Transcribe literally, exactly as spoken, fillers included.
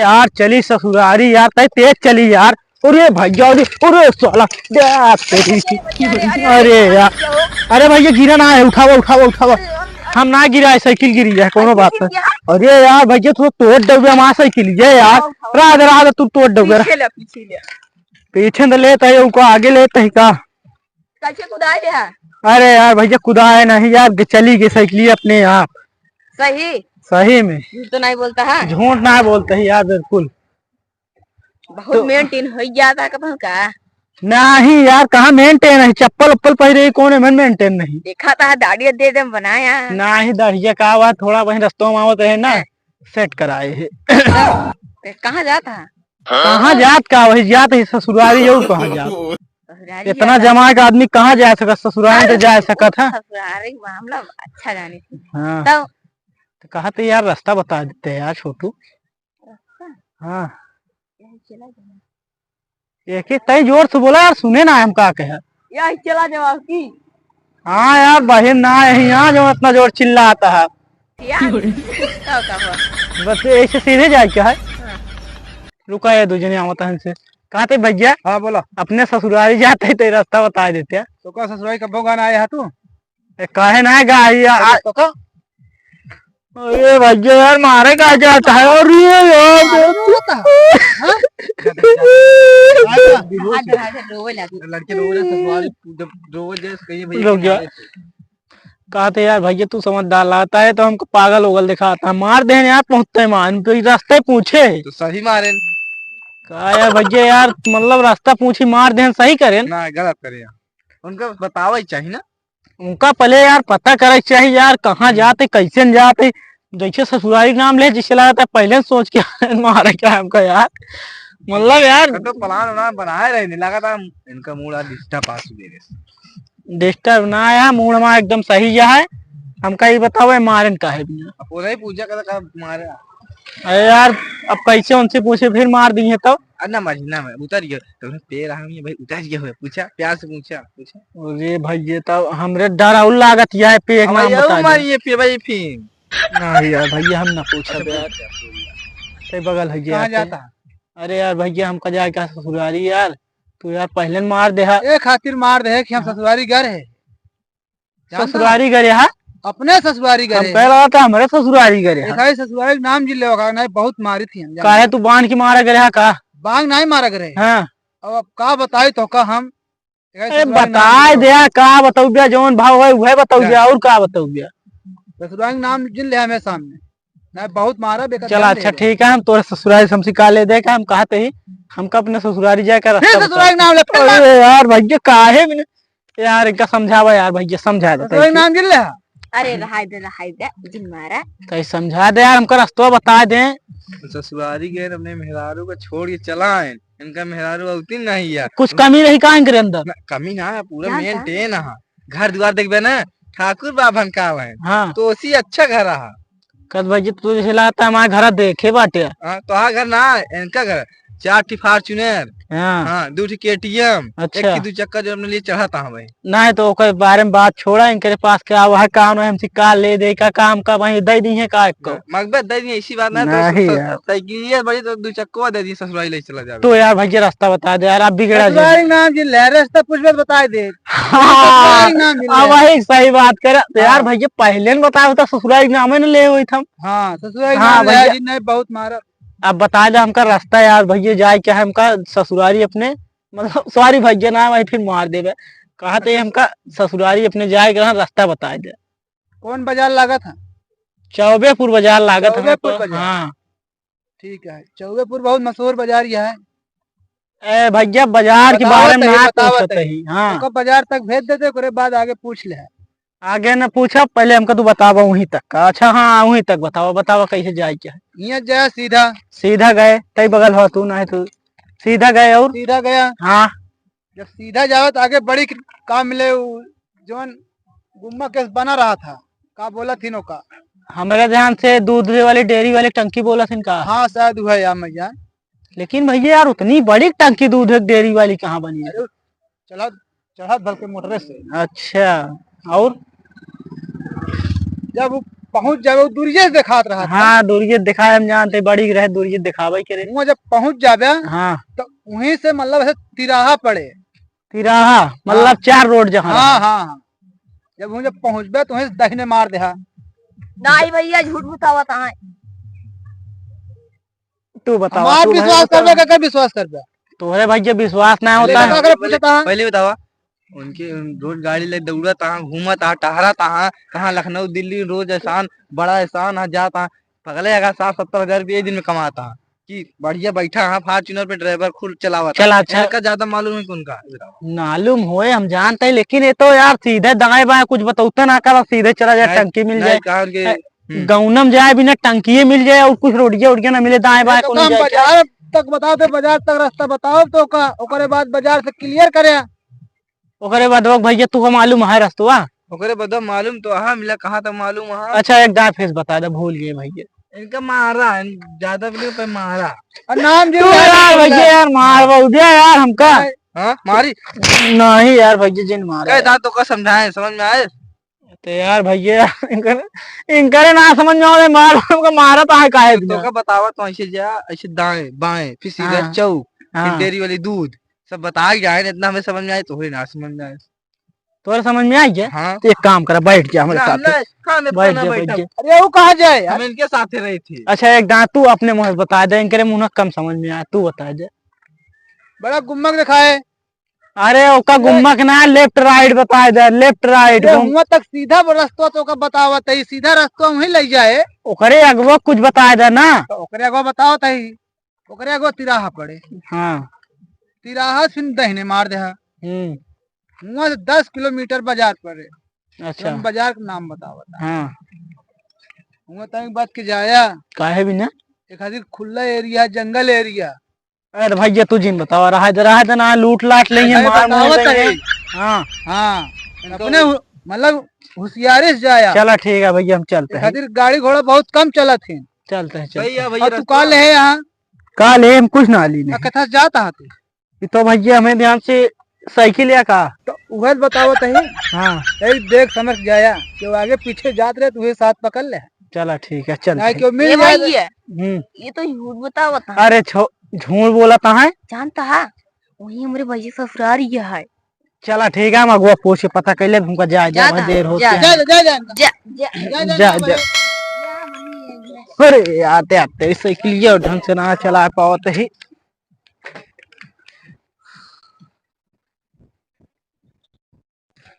यार चली ससुरारी यार, तय तेज चली यार। अरे भैया, अरे, अरे साला, दे तेरी की। अरे यार, अरे भैया गिरा ना है, उठावा, उठावा, उठावा। हम ना गिरा है, साइकिल गिरी है, कोनो बात नहीं। अरे यार भैया तू तोड़ डब्बे हमारा साइकिल, ये यार। राधा, राधा, तू तोड़ डब्बे। पीछे ले, पीछे ले। पीछे तो लेत है, उनको आगे लेत है का? कैसे कुदाए दे है? अरे यार भैया कुदाए नहीं यार, चली गई साइकिल अपने आप। सही? सही में। झूठ तो नहीं बोलता है? झूठ ना बोलते हैं यार, बिल्कुल। बहुत तो maintain हो जाता है कब का? नहीं यार, कहाँ maintain है? चप्पल उप्पल पहिरे ही कौन है, मन maintain नहीं। देखा था दाढ़ी दे दे बनाया। नहीं दाढ़िया का हुआ, थोड़ा वहीं रस्तों में आवत रहे ना, हाँ। Set कराए है। तो कहाँ जाता है? कहाँ जात का, वही जात है ससुरारी, और कहाँ जात? ससुरारी इतना जाता है। जमा के आदमी कहाँ जा सकत, ससुरारी तो अरे, जा सकत है। ससुरारी के मामला अच्छा जाने थे। हाँ। तो तो कहा तो यार रास्ता बता देते हैं यार छोटू। रास्ता? हाँ। यही चला जाना। एक एक तई जोर से बोला यार, सुने ना हम का कहे। यही चला जाओ की। हाँ यार, बहिन ना है यहाँ जो इतना जोर चिल्लाता है। यार, का, का हुआ? बस ऐसे सीधे जाए क्या है? हाँ। रुका, ये दो जने आवत हैं इनसे। कहा थे भैया? हाँ, बोला। अपने ससुरारी जाते हैं तो रास्ता बता देते हैं। तो का ससुरारी कब गाना आया है तू? ए, काहे ना गाई यार? अरे तो का? अरे भैया यार, मारे का जाता है? अरे यार, मारे का जाता है? हाँ? अच्छा। हाथ धरा, हाथ धरा, रोवे लगी। लड़के रोवे लगे, ससुराल जब रोवे जाए, तो कहिए भैया रुक जा। किनारे से। कहा थे यार भैया, तू समझदार लगता है, तो हमको पागल ओगल दिखाता है। मार देन यार, पहुँचते मान, तो ये रास्ते पूछे। तो सही मारे। का यार भैया यार, मतलब रास्ता पूछी मार देन, सही करेन? ना, गलत करे यार। उनका बतावे ही चाहिए ना। उनका पहले यार पता करे के चाही यार, कहाँ हम्म। जाते, कैसे न जाते। जैसे ससुरारी के नाम ले, जैसे लगता है पहले न सोच के मारे क्या हमका यार, मतलब यार। तो plan वलान बनाए रहे, नहीं लगा था हम, इनका मूड आज disturb आ चुके हैं। Disturb ना आया, मूड हमारा एकदम सही जा है। हमका ये बताओ, ये मारन का है बिना? अब वो नहीं पूछा, कहता, "कब मारे?" अरे यार, अब कैसे उनसे पूछे, फिर मार दिए तो। अरे ना मारी, ना मारी, उतर गयो। तो उन्हें पैर आ गई भाई, उतर गयो है, पूछा, प्यार से पूछा, पूछा। अरे भैया, तब हमरे डर और लागत, यह पे एक अब नाम भाई, बता और दे। मारिए पे भाई फिर। ना यार भैया, हम ना पूछब अच्छा, यार। पूछ, पूछ। ते बगल है कहाँ यार, जाता है? अरे यार भैया, हमका जाए का ससुरारी यार, तू यार पहले न मार दे हा। ए खातिर मार दे है कि हम हाँ। ससुरारी गए रहे। जानता ससुरारी है? गए हा? अपने ससुरारी गए हम रहे। कह रहा था, हमरे ससुरारी गए हा। देखा, ये ससुरारी के नाम जिन लेवा का, नहीं, बहुत मारी थी हम, जानता काहे है? तू बांध के मारा गए हा का? बांध नहीं मारा गए रहे। हाँ। अब, अब का बताई तो का हम? देखा, ये अरे ससुरारी के नाम बताए जिन दे यार, का बताऊ बे, जौन भाव है, वह बताऊ बे, क्या? और का बताऊ बे? ससुरारी के नाम जिन ले हमें सामने। नहीं, बहुत मारा बेकार चला, जान अच्छा, ले। ठीक है, हम तोरे ससुरारी से हमसे का ले दे का, हम कहते ही, हमका अपने ससुरारी जाए का फिर रास्ता ससुरारी बता। नाम ले, फिर अरे यार, भैया, काहे बिना, यार, इनका समझावा यार, भैया, समझा दे, ससुरारी thank you। नाम गिर ले। अरे, रहाई दे, रहाई दे, जिन मारा। कहीं समझा दे यार, हमका रास्ता बता दे। ससुरारी गए अपने मेहरारू का छोड़ के चला आए, इनका मेहरारू अवती नहीं यार। कुछ कमी नहीं का इनके अंदर? ना, कमी ना है, पूरा क्या maintain है। घर दुआर देखबे ना, ठाकुर बाभन का है। हाँ। तो उसी अच्छा घर रहा। कद भाई जी, तू जैसे लागत है, हमारे घर देखे बाटे। हाँ, तो हाँ घर ना, इनका घर। चार ठी Fortuner। हाँ। हाँ, दो ठी K T M, अच्छा। एक ठी दो चक्का जो अपने लिए चढ़ाता हूँ भाई। नहीं तो ओकर बारे में बात छोड़ा, इनके पास क्या हुआ है, काम है, हमसे का ले दे, का काम का वहीं दे दी है का एक को? हाँ, मगबे दे दी, ऐसी बात ना, तो नहीं स-, स-, यार। साइकिल ये बड़ी तो दो चक्का दे दी, ससुराल ले चला जावे। तो यार भैया रास्ता बता दे यार, आप बिगड़ा ससुराल जाए। नाम जी ले, रास्ता पूछबे तो बताए दे। हाँ, ससुराल नाम जी अब ले। वही सही बात करे। तो यार हाँ। भैया पहले न बताए होता, ससुराल नाम ही न ले होई था। हाँ, ससुराल हाँ नाम ले भैया। जी, नहीं बहुत मारा। अब बता दे हमका रास्ता यार भैया, जाए क्या है हमका ससुरारी अपने, मतलब sorry भैया ना भाई फिर मार देबे। कहा थे हमका ससुरारी अपने जाए के रहा, रास्ता बताए दे। कौन बाजार लागत है? चौबेपुर बाजार लागत है चौबेपुर हमको। बाजार। हाँ। ठीक है, चौबेपुर बहुत मशहूर बाजार यह है। ए भैया, बाजार के बतावत बारे में है, ना बतावत पूछत है। ही, हाँ। ओकर बाजार तक भेज देते, ओकरे बाद आगे पूछ ले। आगे न पूछा, पहले हमका तू बतावा वहीं तक का। अच्छा, हाँ, वहीं तक बतावा, बतावा कैसे जाए क्या है। यहाँ जाए सीधा। सीधा गए, तई बगल हो तू, नहीं तू सीधा गए और? सीधा गया। हाँ। जब सीधा जाओ तो आगे बड़ी का मिले, उ जौन गुम्मा केस बना रहा था, का बोला थी नो का? हमारे ध्यान से दूध वाली डेयरी वाली टंकी बोला थी का? हाँ, शायद वह यार मैं जान। लेकिन भैया यार, उतनी बड़ी टंकी दूध एक डेयरी वाली कहाँ बनी है? अरे, चला, चढ़ा भर के मोटरे से। अच्छा, और? जब वो पहुँच जाबे, वो दूरिये से देखात रहा था। हाँ, दूरिये देखाए, हम जानते, बड़ी रहे, दूरिये देखावे के रे। वहाँ जब पहुँच जाबे, हाँ। तो वहीं से मतलब ऐसे तिराहा पड़े। तिराहा, मतलब हाँ। चार रोड जहाँ हाँ, रहा। हाँ, हाँ। जब वहीं जब पहुँचबे, तो वहीं से दहिने मार देहा। नाहीं भइया, झूठ बतावत हैं। तू बतावा, हमार तू विश्वास बतावा। करबे, का, का विश्वास करबे? तोहरे भइया विश्वास ना होता है। पहले बतावा, पहले बतावा। उनके रोज गाड़ी ले दौड़त आहा, घूमत आहा, टहरत आहा, कहाँ लखनऊ, दिल्ली, रोज एहसान, बड़ा एहसान है, जात आहा। पगले अगर साठ सत्तर हजार रुपये एक दिन में कमात आहा, कि बढ़िया बैठा आहा Fortuner पे, driver खुद चलावत आहा। चला, अच्छा। इनका ज्यादा मालूम है कि उनका? मालूम होए, हम जानते हैं, लेकिन ये तो यार सीधे दाएं बाएं कुछ बतौते ना करा, सीधे चला जाए, नहीं, टंकी मिल नहीं, जाए। कहा उनके ए, हम्म। गौनम जाए बिना टंकिये मिल जाए और कुछ रोडिया उडिया ना मिले, दाएं बाएं तो कोनो हम जाए। बाजार तक बताओ, तो बाजार तक रास्ता बताओ, तो का, ओकरे बाद बाजार से clear करे। ओकरे बाद वो भइया, तुका मालूम है रस्तवा? ओकरे बाद मालूम तो अहा मिला, कहाँ तक मालूम अहा? अच्छा, एक दाएं फेस बता दे, भूल गए भइया। इनका मारा, इन-, ज्यादा भी नहीं, पर मारा। और नाम जो तू है, यार नाम भइया, यार मार बहु दिया यार हमका। हाँ, मारी। नहीं यार भइया, जिन मारा कह यार। दा तो का समझाए, समझ में आए? तो यार भइया, इनकर, इनकरे ना समझ में आवे, मार, हमका मारा तो है काहे तो बिना? का बतावा तो ऐसे जा, ऐसे दाएं, बाएं, फिर सीधा हाँ। चौक, फिर हाँ। डेयरी वाली दूध, सब बता के जाए, इतना हमें समझ में आए, तोहरे ना समझ में आए। तोहरे समझ में आई है? हाँ। तो एक काम करा, बैठ जा हमारे ना, साथ। ना, हाँ, मैं बैठ अपना जा, बैठ बैठा। जा। अरे, वो कहाँ जाए यार? हम इनके साथ ही रही थी। अच्छा, एक दाएं तू अपने मुँह से बता दे, इनकरे मुँह ना कम समझ में आए, तू बता दे। बड़ा गुम्मक दिखाए। अरे, ओका अरे। गुम्मक ना, left right बताए दे, left right, अरे, घूम। हुआं तक सीधा वो रस्तवा तो ओका बतावत है, सीधा रस्तवा वहीं ले जाए। ओकरे अगवा कुछ बताए दे ना। तो ओकरे अगवा बतावत है, ओकरे अगवा तिराहा पड़े। हाँ। तिराहा से फिर दहिने मार दे। हम्म। हुआं से दस किलोमीटर बाजार पड़े। अच्छा। हम बाजार का नाम बतावत है। हाँ। हुआं तक बच के जाया। काहे भी ना? एक खातिर खुला area, जंगल area। अरे भइया, तू जिन बतावा, रहा दे, रहा दे ना, लूट लाट लेंगे, अरे मार मुर बतावत लेंगे। है। हाँ। हाँ, इनको अपने हु-, मतलब होशियारी से जाया। चला ठीक है भइया, हम चलते हैं। खातिर गाड़ी घोड़ा बहुत कम चलत है। चलते हैं, चलते भइया, हैं। भइया, और तू रस्तवा का ले है यहाँ? का ले, हम कुछ ना ली नहीं। कथा जात हा तू? ये तो भइया हमें ध्यान से साइकिल या का? तो उहे बतावत है। हाँ। यही देख समझ जाया कि वो आगे पीछे जात रहे तो उहे साथ पकड़ ले। चला ठीक है, चलते हैं। क्यों मिल ए जाए। भइया, हम्म। ये तो झूठ बतावत है। अरे छो-, झूठ बोलत है। जानता है, वही हमरे भइया ससुरारी है। चला ठीक है, हम अगुआ पूछ के पता कर ले, हमका जाए, जाए, जाए, जा, देर होती जा, है। जा, जा, जा, जा, जा, जा, जा, जा। जा, जा। अरे यार, ते आते ही साइकिल ये ढंग से ना चला पावत ही।